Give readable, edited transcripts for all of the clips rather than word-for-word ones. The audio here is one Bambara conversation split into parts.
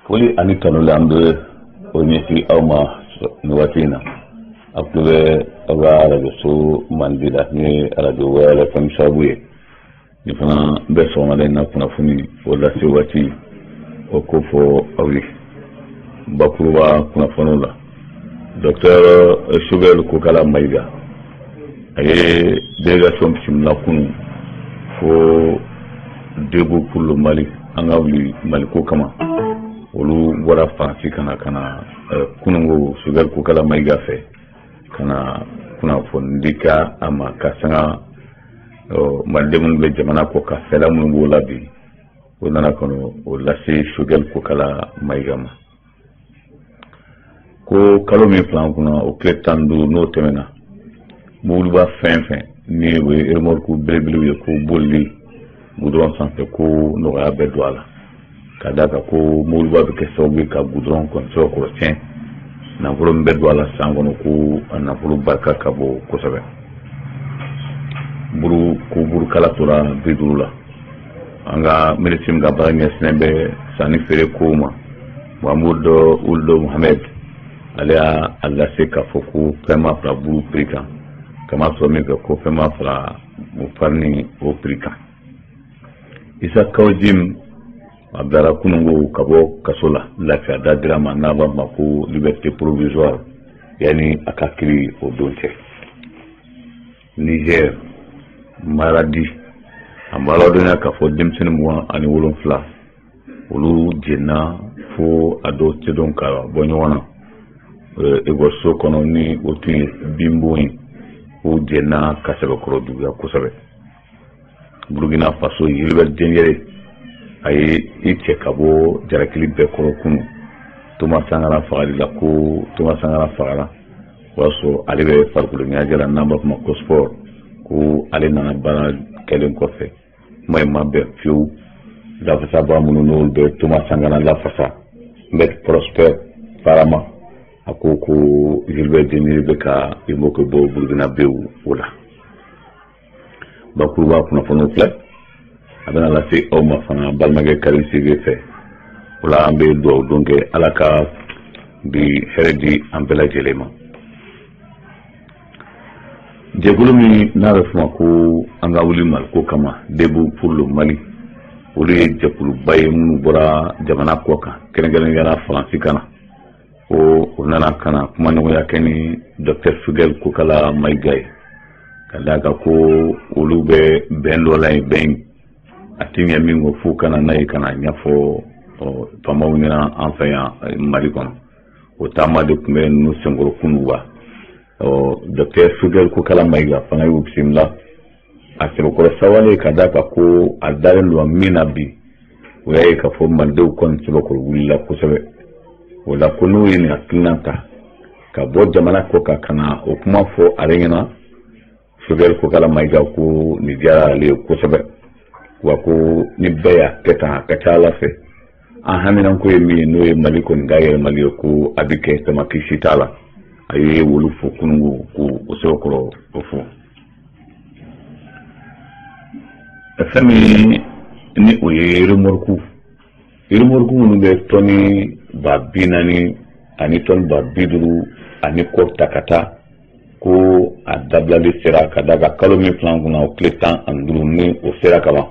Foli ani tanu la, an bɛ o ɲɛsin aw ma nin waati in na. Aw tulo bɛ aw ka arajoso mandi la, ni ye arajo Royal FM sababu ye. Ni fana bɛ sɔgɔmada in na kunnafoni o lase waati o ko fɔ aw ye bakuruba kunnafoniw la. Docteur Choguel Kokala Mayiga, a ye délégation bisimila kunun fo Debout pour le Mali, an ka wuli Maliko kama. Olu bɔra Faransi ka na ka na kununko Choguel Kokala Mayiga fɛ ka na kunnafoni di ka a ma ka sanga maliden minnu bɛ jamana kɔ ka fɛɛrɛ minnu b'o la bi. O nana kɔnɔ o lase Choguel Kokala Mayiga ma ko kalo min fila kunna, o tile 15 n'o tɛmɛna, mobiliba fɛn fɛn ni o ye remorque belebelew ye, ko bolili goudron sanfɛ, ko nɔgɔya bɛ don a la, ka d'a kan ko mobiliba bɛ kɛ sababu ye ka goudron kɔni sɛbɛkɔrɔ tiɲɛ. Nafolo min bɛ don a la san kɔnɔ, ko a nafolo barika ka bon kosɛbɛ. Buru ko burukala tora 50 la. An ka minisiri min ka baara ɲɛsinnen bɛ sanni feere kow ma, Mahamudu Ould Mohamed, ale y'a lase k'a fɔ ko fɛn ma fara buru prix kan, kama sɔrɔ min fɛ ko fɛn ma fara o farini o prix kan. Isa Kaw Jim a bilara kununko ka bɔ kaso la, lafiya da dira ma, n'a b'a ma ko liberté provisoire, yanni a ka kiri o don cɛ. Niger, Maradi, a b'a ladɔnniya k'a fɔ denmisɛnnin 27, olu jenina fo a dɔw tɛ dɔn ka bɔ ɲɔgɔn na ekɔliso kɔnɔ, ni o tun ye binbon ye, o jenina ka sɛbɛkɔrɔ juguya kosɛbɛ. Burukina Faso, Gilbert Diendéré, a ye i cɛ ka bɔ jalakili bɛɛ kɔrɔ kunu Thomas Sankara fagali la, ko Thomas Sankara fagara o y'a sɔrɔ ale bɛ farikolo ɲɛnajɛ la, n'an b'a fɔ ma ko sport, ko ale nana baara kɛlen kɔfɛ. Kuma in ma bɛn fiyewu. Lafasabaa minnu n'olu bɛ Thomas Sankara lafasa, Maître Prosper Farama, a ko ko Gilbert Diendéré bɛ ka i moquer bɔ Burukinabew o la. Bakuruba kunnafoniw filɛ, a bɛna lase aw ma fana balimakɛ Karim Sidibe fɛ. O la, an bɛ dugawu don kɛ, Ala ka bi hɛrɛ di an bɛɛ lajɛlen ma. Jɛkulu min n'a bɛ fɔ ma ko an ka wuli Maliko kama, Debout pour le Mali, olu ye jɛkuluba ye minnu bɔra jamana kɔ kan, kɛrɛnkɛrɛnnenya la Faransi ka na, ko u nana ka na kumaɲɔgɔnya kɛ ni docteur Choguel Kokala Mayiga ye, ka d'a kan ko olu bɛ bɛn dɔ la yen, bɛn a ti ɲɛ min kɔ, f'u kana n'a ye ka na ɲɛfɔ faamaw ɲɛna an fɛ yan Mali kɔnɔ. O taama de tun bɛ ninnu senkɔrɔ kunun wa. Docteur Choguel Kokala Mayiga fana y'u bisimila a sɛbɛkɔrɔ sawale, ka d'a kan ko a dalen don min na bi, o y'a ye k'a fɔ malidenw kɔni sɛbɛkɔrɔ wulila kosɛbɛ. O la, ko n'u ye nin hakilina ta ka bɔ jamana kɔ kan ka na o kuma fɔ ale ɲɛna, Choguel Kokala Mayiga ko nin diyara ale ye kosɛbɛ, wa ko ni bɛɛ y'a kɛ tan, a ka ca Ala fɛ, an haminanko ye min ye, n'o ye Mali kɔni ka yɛlɛmali ye, ko a bɛ kɛ, tamaki si t'a la. A ye wolu fo kununko ko o sɛbɛkɔrɔ o fo. Fɛn min ni o ye remorque minnu bɛ tɔni 40 000 ani tɔni 50 000 ani kɔ ta ka taa, ko a dabilali sera, ka da kan kalo min filan kunna, o tile 15 ni o sera ka ban,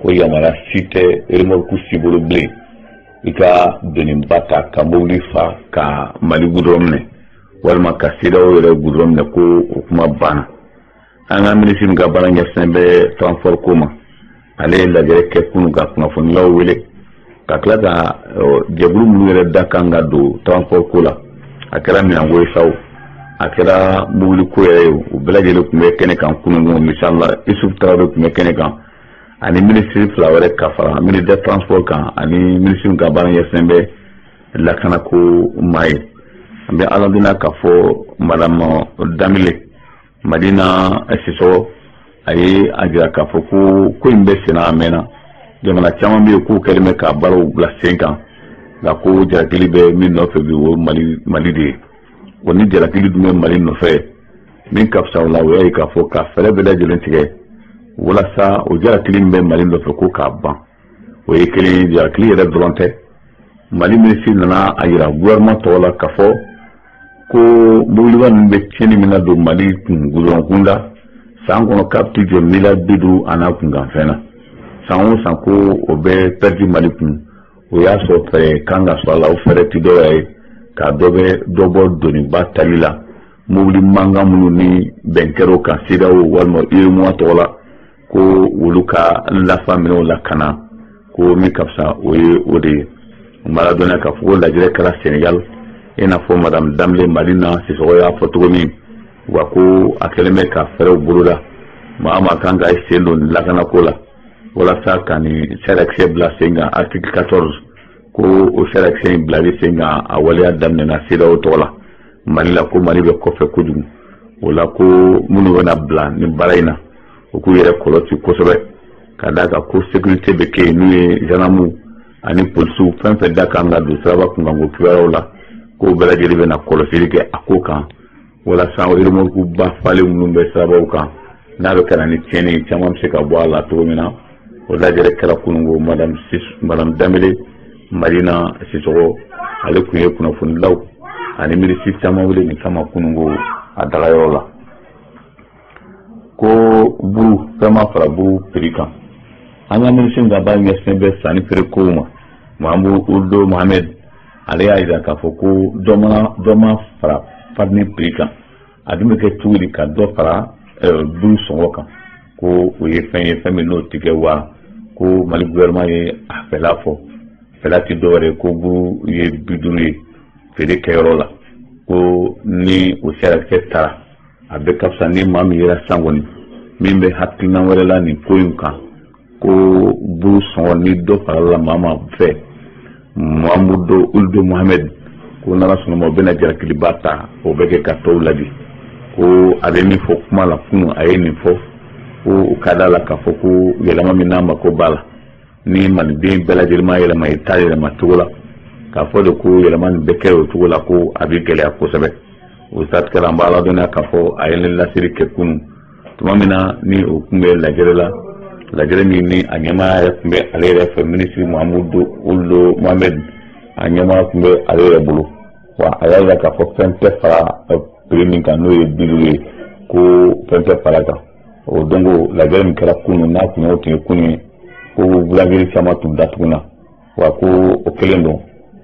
ko yamaruya si tɛ remorque si bolo bilen i ka doniba ta ka mobili fa ka Mali goudron minɛ walima ka CEDEAO yɛrɛ goudron minɛ, ko o kuma banna. An ka minisiri min ka baara ɲɛsinnen bɛ transport ko ma, ale ye lajɛrɛ kɛ kunun ka kunnafonilaw wele, ka tila ka jɛkulu minnu yɛrɛ da kan ka don transport ko la, a kɛra minɛnko ye sa o, a kɛra mobili ko yɛrɛ ye, o bɛɛ lajɛlen tun bɛ kɛnɛ kan kunun. Misali la, Isuf Tarawele tun bɛ kɛnɛ kan ani minisiri fila wɛrɛ ka fara ministre des transports kan ani minisiri min ka baara ɲɛsinnen bɛ lakanako ma ye. An bɛ Ala deli k'a fɔ madame Danbele Madina Sisɔgɔ, a ye a jira k'a fɔ ko ko in bɛ senna a mɛnna. Jamana caman bɛ yen k'u kɛlen bɛ ka baaraw bila sen kan, nka ko jalakili bɛ min nɔfɛ bi, o Mali de ye. O ni jalakili dun bɛ Mali nɔfɛ, min ka fisa o la, o y'a ye k'a fɔ ka fɛɛrɛ bɛɛ lajɛlen tigɛ walasa o jalakili min bɛ Mali nɔfɛ, ko k'a ban. O ye kelen. Jalakili yɛrɛ dɔrɔn tɛ. Mali minisiri nana a yira gouvernement tɔgɔ la k'a fɔ ko mobiliba ninnu bɛ tiɲɛni min na don Mali kun gudɔrɔn kunda san kɔnɔ, k'a bɛ t'i jɔ miliyari 50 a n'a kunkanfɛn na san o san, ko o bɛ pɛridi Mali kun. O y'a sɔrɔ fɛɛrɛ kan ka sɔrɔ a la. O fɛɛrɛ ti dɔwɛrɛ ye ka dɔ bɛ dɔ bɔ doniba tali la, mobili mankan minnu ni bɛn kɛra o kan CEDEAO walima UEMOA tɔgɔ la, ko olu ka lafa minɛnw lakana, ko min ka fisa, o ye o de ye. N b'a ladɔnniya k'a fɔ ko lajɛrɛ kɛra Sénégal, i n'a fɔ madame Danbele Madina Sisɔgɔ y'a fɔ cogo min wa, ko a kɛlen bɛ ka fɛɛrɛw boloda. Maa maa kan ka sen don lakanako la walasa ka nin sariyakisɛ bila sen kan, article 14, ko o sariyakisɛ in bilali sen kan, a waleya daminɛna CEDEAO tɔgɔ la Mali la, ko Mali bɛ kɔfɛ kojugu o la, ko minnu bɛna bila nin baara in na, u k'u yɛrɛ kɔlɔsi kosɛbɛ, ka d'a kan ko sécurité bɛ kɛ yen, n'u ye gendarmew ani polisiw, fɛn fɛn da kan ka don siraba kunkanko kibaruyaw la, k'o bɛɛ lajɛlen bɛna kɔlɔsili kɛ a ko kan, walasa remorque ba falen minnu bɛ sirabaw kan, n'a bɛ ka na ni tiɲɛni caman bɛ se ka bɔ a la cogo min na. O lajɛrɛ kɛra kununko. Madame Danbele Madina Sisɔgɔ, ale tun ye kunnafonidilaw ani minisiri caman wele nin kama kununko a dagayɔrɔ la. Ko buru fɛn ma fara buru prix kan. An ka minisiri ka baara ɲɛsinnen bɛ sanni feere kow ma, Mahamudu Ould Mohamed, ale y'a jira k'a fɔ ko dɔ ma fara farini prix kan. A dun bɛ kɛ cogo di ka dɔ fara buru sɔngɔ kan? Ko o ye fɛn ye, fɛn min n'o tɛ kɛ wa. Ko Mali gouvernement ye a fɛla fɔ, fɛla tɛ dɔwɛrɛ ye, ko buru ye 50 ye feere kɛyɔrɔ la, ko ni o sariyakisɛ taara, a bɛ ka fisa ni maa min yera san kɔni min bɛ hakilina wɛrɛ la nin ko in kan, ko buru sɔngɔ ni dɔ farala maa ma fɛ. Mahamudu Ould Mohamed ko n'Ala sɔnna ma, o bɛna jalakiliba ta, o bɛ kɛ ka tɔw ladi. Ko a bɛ min fɔ kuma la kunun, a ye nin fɔ, ko o ka d'a la k'a fɔ ko yɛlɛma min n'a mako b'a la, ni maliden bɛɛ lajɛlen ma yɛlɛma i ta yɛlɛma cogo la, k'a fɔ de ko yɛlɛma nin bɛ kɛ o cogo la, ko a bɛ gɛlɛya kosɛbɛ. O siratigɛ la, an b'a ladɔnniya k'a fɔ a ye laseli kɛ kunun tuma min na ni o tun bɛ lajɛrɛ la, lajɛrɛ min ni a ɲɛmaaya yɛrɛ tun bɛ ale yɛrɛ fɛ, minisiri Mahamudu Ould Mohamed, a ɲɛmaaya tun bɛ ale yɛrɛ bolo wa. A y'a jira k'a fɔ fɛn tɛ fara prix min kan, n'o ye 50 ye, ko fɛn tɛ fara kan. O don ko lajɛrɛ min kɛra kunun, n'a kun y'o tun ye kunun ye, ko boulangerie caman tun datuguna wa, ko o kelen don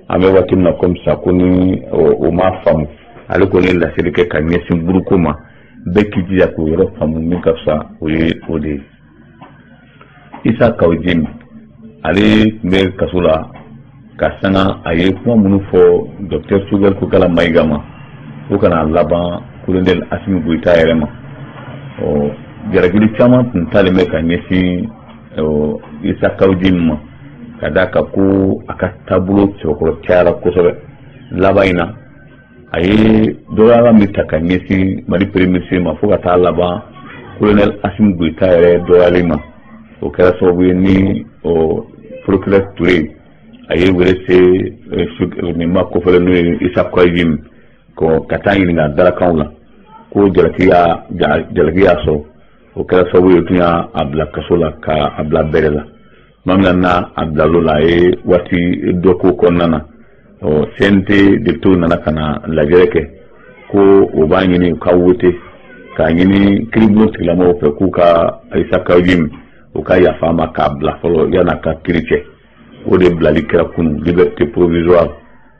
an bɛ waati min na komi sisan, ko ni o ma faamu, ale kɔni ye laseli kɛ ka ɲɛsin buruko ma, bɛɛ k'i jija k'o yɔrɔ faamu, min ka fisa, o ye o de ye. Isa Kaw Jim, ale tun bɛ kaso la ka sanga a ye kuma minnu fɔ docteur Choguel Kokala Mayiga ma, fo ka n'a laban colonel Asimi Goyita yɛrɛ ma. Ɔ jalakili caman tun talen bɛ ka ɲɛsin Isa Kaw Jim ma, ka d'a kan ko a ka taabolo sɛbɛkɔrɔ cayara kosɛbɛ. Laban in na, a ye dɔgɔyara min ta ka ɲɛsin Mali premier ministre ma, fo ka taa laban colonel Asimi Goyita yɛrɛ dɔgɔyali ma, o kɛra sababu ye ni procureur Touré, a ye wele se nin ma kofɔlen, n'o ye Isa Kaw Jim, ka taa ɲininka darakanw la, ko jalaki y'a sɔrɔ. O kɛra sababu ye tun y'a bila kaso la, k'a bila bɛrɛ la. Tuma min na a bilal'o la, a ye waati dɔ ko kɔnɔna na, ɔ CNT député nana ka na lajɛrɛ kɛ, ko o b'a ɲini u ka wote k'a ɲini kiiribulon tigilamɔgɔw fɛ k'u ka Isa Kaw Jim, u ka yafa a ma k'a bila fɔlɔ yan'a ka kiiri cɛ. O de bilali kɛra kunun, liberté provisoire.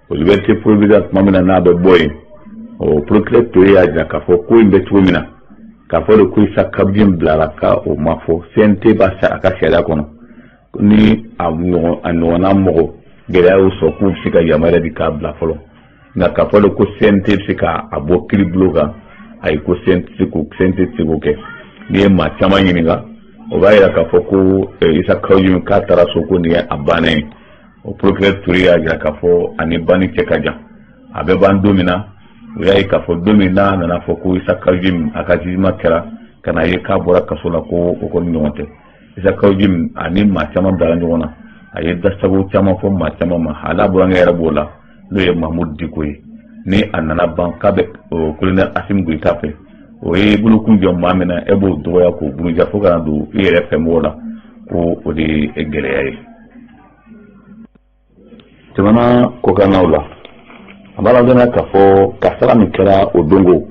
O liberté provisoire, tuma min na n'a bɛ bɔ yen, o procureur Touré y'a jira k'a fɔ ko in bɛ cogo min na, k'a fɔ de ko Isa Kaw Jim bilara, ka o ma fɔ CNT b'a a ka sariya kɔnɔ, ni a ɲɔgɔnna mɔgɔ gɛlɛya y'o sɔrɔ, k'u bɛ se ka yamaruya di k'a bila fɔlɔ. Nka k'a fɔ de ko CNT bɛ se k'a bɔ kiiribulon kan, ayi, ko CNT tɛ se k'o kɛ. N'i ye maa caman ɲininka, o b'a jira k'a fɔ ko Isa Kaw Jim k'a taara so, ko nin ye a bannen ye. O procureur Touré y'a jira k'a fɔ ani banni cɛ ka jan, a bɛ ban don min na. O y'a ye k'a fɔ don min n'a nana fɔ ko Isa Kaw Jim a ka jugement kɛra, ka na ye k'a bɔra kaso la, ko o kɔni ɲɔgɔn tɛ. Isa Kaw Jim ani maa caman bilala ɲɔgɔn na, a ye dasago caman fɔ maa caman ma, a n'a burankɛ yɛrɛ b'o la, n'o ye Mahamudu Diko ye. Ni a nana ban k'a bɛ colonel Asimi Goyita fɛ, o ye bolokun jɔ maa min na, e b'o dɔgɔya k'o buruja fo ka na don i yɛrɛ fɛ mɔgɔw la, ko o de ye gɛlɛya ye. Jamana kɔkannaw la, a b'a ladɔnniya k'a fɔ kasara min kɛra o dongo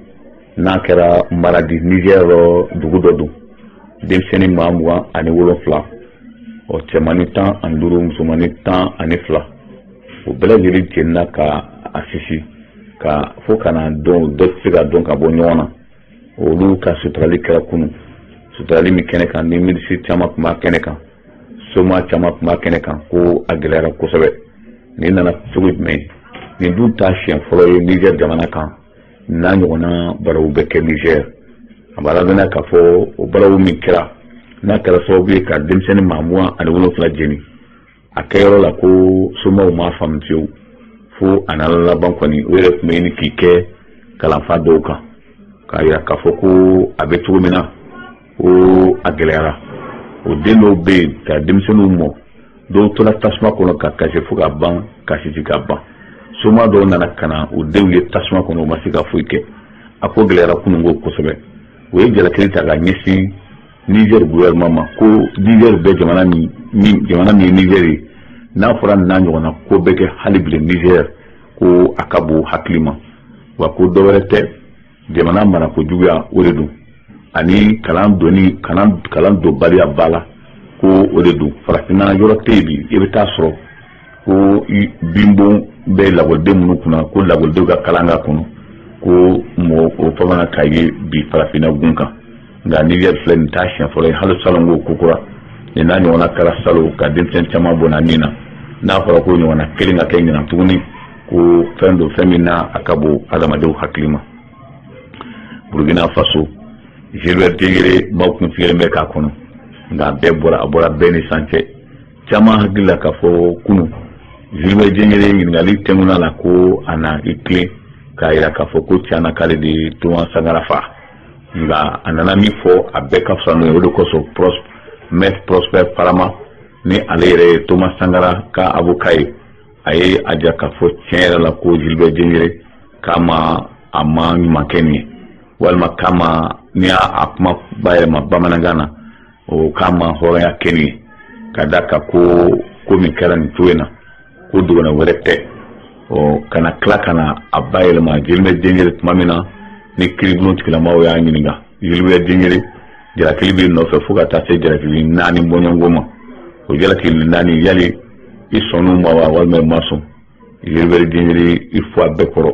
n'a kɛra Maradi, Niger dugu dɔ don, denmisɛnnin maa 27, ɔ cɛmannin 15, musomannin 12, o bɛɛ lajɛlen jenina ka a sisi ka fo ka na dɔn dɔ tɛ se ka dɔn ka bɔ ɲɔgɔn na. Olu ka suturali kɛra kunun, suturali min kɛnɛ kan ni minisiri caman tun b'a kɛnɛ kan, soma caman tun b'a kɛnɛ kan, ko a gɛlɛyara kosɛbɛ. Nin nana cogo jumɛn? Nin dun t'a siɲɛ fɔlɔ ye Niger jamana kan n'a ɲɔgɔnna balawu bɛ kɛ Niger. A b'a ladɔnniya k'a fɔ o balawu min kɛra, n'a kɛra sababu ye ka denmisɛnnin maa 27 jeni a kɛyɔrɔ la, ko somaw m'a faamu fiyewu fo a nana laban kɔni, o yɛrɛ tun bɛ ɲini k'i kɛ kalanfa dɔw kan k'a yira k'a fɔ ko a bɛ cogo min na, ko a gɛlɛyara. O den dɔw bɛ yen ka denmisɛnninw mɔ, dɔw tora tasuma kɔnɔ ka kasi fo ka ban, ka sisi ka ban. Soma dɔw nana ka na o denw ye tasuma kɔnɔ, u ma se ka foyi kɛ. A ko gɛlɛyara kununko kosɛbɛ. O ye jalakili ta ka ɲɛsin Niger gouvernement ma, ko Niger bɛ jamana min, jamana min ye Niger ye, n'a fɔra n'a ɲɔgɔnna ko bɛ kɛ hali bilen Niger, ko a ka bon hakili ma. Wa ko dɔ wɛrɛ tɛ, jamana marako juguya o de don, ani kalan donni, kalan donbaliya ba la, ko o de don. Farafinna yɔrɔ tɛ yen bi i bɛ taa sɔrɔ ko binbon bɛ lakɔliden minnu kunna, ko lakɔlidenw ka kalan ka kɔnɔ, ko mɔgɔ o famana k'a ye bi farafinna gun kan. Nka Niger filɛ, nin t'a siɲɛ fɔlɔ ye. Hali salon ko kokura nin n'a ɲɔgɔnna kɛra salon ka denmisɛnnin caman bɔnna nin na. N'a fɔra ko ɲɔgɔnna kelen ka kɛ ɲinan tuguni, ko fɛn don, fɛn min n'a a ka bon adamadenw hakili ma. Burkina Faso, Gilbert Diendéré, maaw kun sigilen bɛ k'a kɔnɔ, nka bɛɛ bɔra, a bɔra bɛɛ ni san cɛ. Caman hakili la k'a fɔ kunun Gilbert Diendéré ɲininkali tɛmɛna la, ko a na i tilen k'a yira k'a fɔ ko tiɲɛna k'ale de ye Thomas Sankara fa. Nka a nana min fɔ, a bɛɛ ka fisa n'o ye. O de kosɔn Maître Prosper Farama, ni ale yɛrɛ ye Thomas Sankara ka avocat ye, a ye a jira k'a fɔ tiɲɛ yɛrɛ la ko Gilbert Diendéré k'a ma, a ma ɲuman kɛ nin ye, walima k'a ma, n'i y'a a kuma bayɛlɛma bamanankan na, o k'a ma hɔrɔnya kɛ nin ye, ka da kan ko ko min kɛra nin cogo in na, ko dɔgɔnɔ wɛrɛ tɛ. Ɔ ka na tila ka na a bayɛlɛma Gilbert Diendéré tuma min na ni kiiribulon tigilamaaw y'a ɲininka, Gilbert Diendéré jalakili b'i nɔfɛ fo ka taa se jalakili 4 bɔɲɔgɔnko ma, o jalakili 4, yali i sɔnn'u ma wa walima i ma sɔn? Gilbert Diendéré i fɔ a bɛɛ kɔrɔ,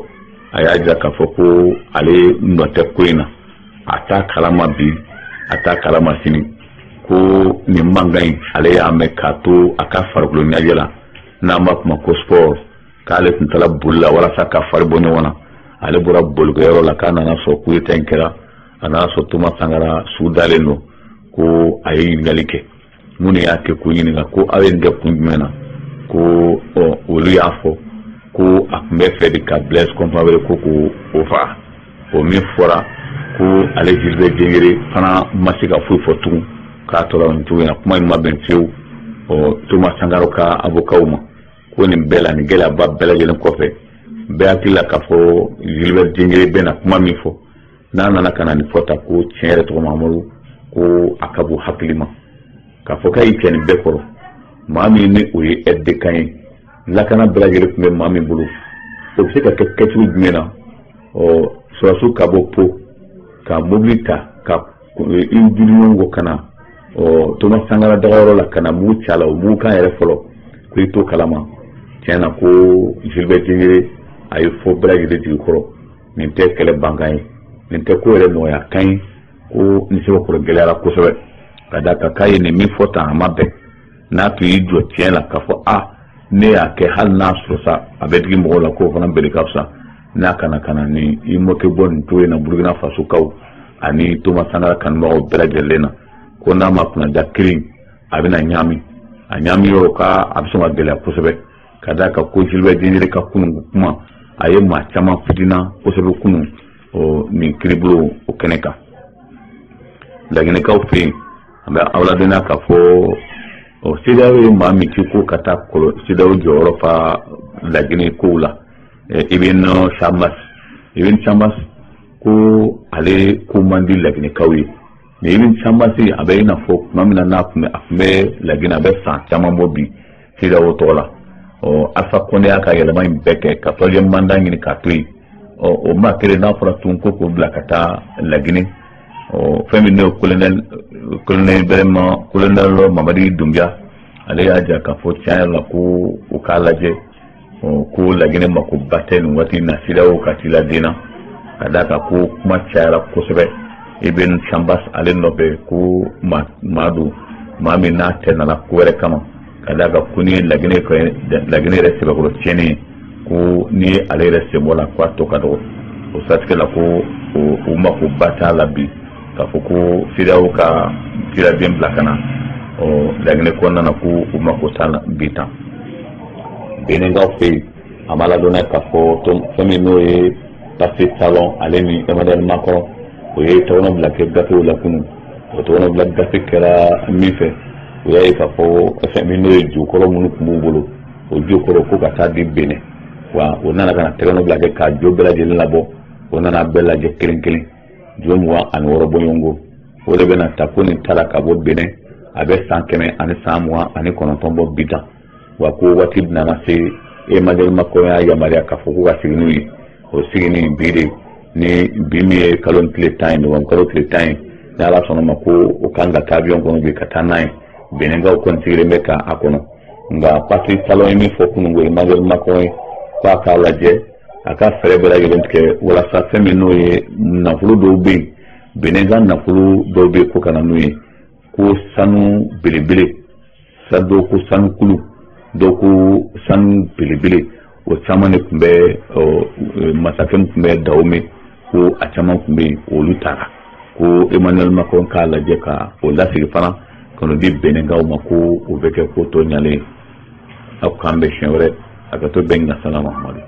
a y'a jira k'a fɔ ko ale nɔ tɛ ko in na, a t'a kalama bi, a t'a kalama sini, ko nin mankan in ale y'a mɛn k'a to a ka farikolo ɲɛnajɛ la, n'an b'a fɔ ma ko sport, k'ale tun taara boli la walasa ka fari bɔ ɲɔgɔn na. Ale bɔra bolikɛyɔrɔ la k'a nana sɔrɔ coup d'état in kɛra, a nana sɔrɔ Thomas Sankara su dalen don, ko a ye ɲininkali kɛ mun de y'a kɛ, k'u ɲininka ko aw ye nin kɛ kun jumɛn na, ko ɔ olu y'a fɔ ko a tun bɛ fɛ de ka Blaise Compaoré ko k'o faga. O min fɔra ko ale Gilbert Diendéré fana ma se ka foyi fɔ tugun, k'a tora nin cogo in na. Kuma in ma bɛn fiyewu ɔ Thomas Sankara ka avocat ma. Ko nin bɛɛ la, nin gɛlɛyaba bɛɛ lajɛlen kɔfɛ, bɛɛ hakili la k'a fɔ Gilbert Diendéré bɛna kuma min fɔ, n'a nana ka na nin fɔ ta, ko tiɲɛ yɛrɛ tɔgɔ Mamadu, ko a ka bon hakili ma k'a fɔ k'a y'i cɛ nin bɛɛ kɔrɔ. Maa min ni o ye aide de camp ye, lakana bɛɛ lajɛlen tun bɛ maa min bolo, o bɛ se ka kɛ kɛcogo jumɛn na? Ɔ sɔrɔdasiw ka bɔ po ka mobili ta ka i juli ɲɔgɔn kɔ ka na ɔ Thomas Sankara dagayɔrɔ la, ka na mugu ci a la, o mugu kan yɛrɛ fɔlɔ ko i t'o kalama. Tiɲɛ na, ko Gilbert Diendéré a ye fɔ bɛɛ lajɛlen jigi kɔrɔ, nin tɛ kɛlɛ bankan ye, nin tɛ ko yɛrɛ nɔgɔya kan ye, ko nin sɛbɛkɔrɔ gɛlɛyara kosɛbɛ, ka d'a kan k'a ye nin min fɔ tan, a ma bɛn. N'a tun y'i jɔ tiɲɛ la k'a fɔ a ne y'a kɛ, hali n'a sɔrɔ sa a bɛ digi mɔgɔw la, k'o fana bɛɛ de ka fisa n'a kana ka na ni i mɔkɛ bɔ nin cogo in na Burukina Fasokaw ani Thomas Sankara kanubagaw bɛɛ lajɛlen na, ko n'a ma kunnaja kelen, a bɛna ɲaami, a ɲaami yɔrɔ k'a a bɛ sɔn ka gɛlɛya kosɛbɛ, ka d'a kan ko Gilbert Diendéré ka kunun kuma, a ye maa caman fitina kosɛbɛ kunun o nin kiiribulon o kɛnɛ kan. Laginɛkaw fɛ yen, an bɛ aw ladɔnniya k'a fɔ ɔ CEDEAO ye maa min ci ko ka taa CEDEAO jɔyɔrɔ fa Laginɛ kow la, Ibn Chambas, Ibn Chambas, ko ale ko man di Laginɛkaw ye. Mais Ibn Chambas a bɛ i n'a fɔ tuma min na n'a tun bɛ, a tun bɛ Laginɛ, a bɛ san caman bɔ bi CEDEAO tɔgɔ la. Ɔ, Alpha Condé y'a ka yɛlɛma in bɛɛ kɛ ka troisième mandat ɲini k'a to yen. Ɔ, o maa kelen n'a fɔra tun ko k'o bila ka taa Laginɛ. Ɔ, fɛn min n'o ye colonel vraiment colonel Mamadi Doumbia, ale y'a jira k'a fɔ tiɲɛ yɛrɛ la ko u k'a lajɛ ko Laginɛ makoba tɛ nin waati in na CEDEAO ka t'i la den na, ka d'a kan ko kuma cayara kosɛbɛ. Ibn Chambas ale nɔfɛ ko maa don, maa min n'a tɛ nana ko wɛrɛ kama, ka d'a kan ko ni ye Laginɛ Laginɛ yɛrɛ sɛbɛkɔrɔ tiɲɛni ye, ko ni ye ale yɛrɛ sen bɔ la, ko a tɔ ka dɔgɔ. O siratigɛ la, ko o makoba t'a la bi k'a fɔ ko CEDEAO ka ciraden bila ka na ɔ Laginɛ kɔnɔna na, ko u mako t'a la bi tan. Beninkaw fɛ yen, a ma ladɔnniya k'a fɔ fɛn min n'o ye Patrice Talon, ale ni Emmanuel Macron, o ye tɔgɔnɔ bila kɛ gafew la kunun. O tɔgɔnɔ bila gafe kɛra min fɛ, o y'a ye k'a fɔ fɛn min n'o ye jokɔrɔ minnu tun b'u bolo, o jokɔrɔ ko ka taa di Benin. Wa o nana ka na tɛgɛnɔ bila kɛ ka jo bɛɛ lajɛlen labɔ. O nana bɛɛ lajɛ kelen kelen, jo 26 bɔɲɔgɔnko, o de bɛna ta ko nin taara ka bɔ Benin, a bɛ san 129 bɔ bi tan. Wa ko waati nana se, Emmanuel Macron y'a yamaruya k'a fɔ ko ka segin n'u ye. O seginni bi de, ni bi min ye kalo tile 10 ye, novembre kalo tile 10 ye, ni Ala sɔnna ma, ko o kan ka taa avion kɔnɔ bi ka taa n'a ye. Beninkaw kɔni sigilen bɛ k'a kɔnɔ. Nka Patrice Talon ye min fɔ kunun ko Emmanuel Macron ye, ko a k'a lajɛ, a ka fɛɛrɛ bɛɛ lajɛlen tigɛ walasa fɛn min n'o ye nafolo dɔw bɛ yen, Benin ka nafolo dɔw bɛ yen, ko ka na n'u ye, ko sanu belebele sa, dɔw ko sanu kulu, dɔw ko sanu belebele, o caman de tun bɛ masakɛ min tun bɛ Dahomey, ko a caman tun bɛ yen, olu taara, ko Emmanuel Macron k'a lajɛ ka o lasigi fana ka n'o di Beninkaw ma, ko o bɛ kɛ ko tɔ ɲalen. Aw k'an bɛn siɲɛ wɛrɛ, a ka to bɛn. Nka salam Mahamadu.